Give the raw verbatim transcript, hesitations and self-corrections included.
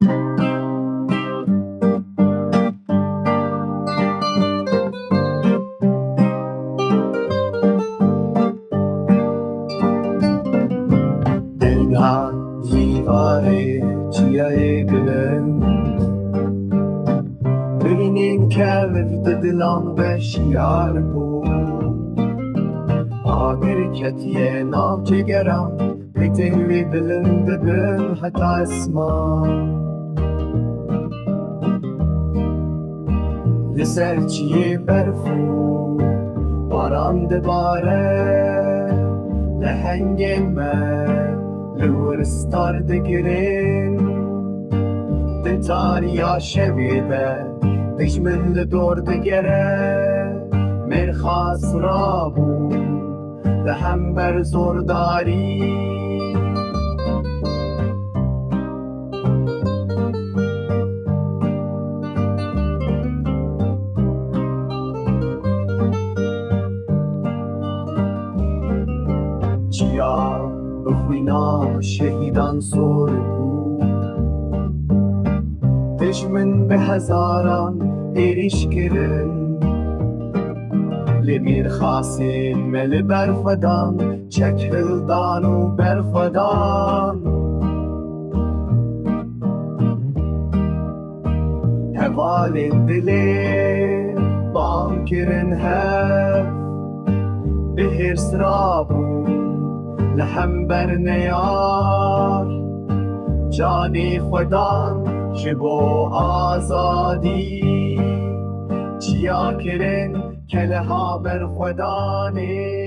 Dilha cîvarê çiyayê bilind, birînên kevir di dilan de şiyar bû. Agir ketiye nav cîgeran, pêtên wî bilind dibin heta esman. Li ser çiyê berf û baran dibare, lehengên me li wir star digirin. Di tariya şevê de dijmin li dor digere, mêrxas rabûn li hember zordarî. Çiya bi xwîna şehîdan sor bû. Dijmin bi hezaran êrîş kirin. Lê mêrxasên me li ber xwe dan, çek hildan û ber xwe dan. Hevalên dilê bang kirin hev, bi hêrs rabûn li hember neyar. Canê xwe dan ji bo azadî, çiya kirin keleha berxwedanê.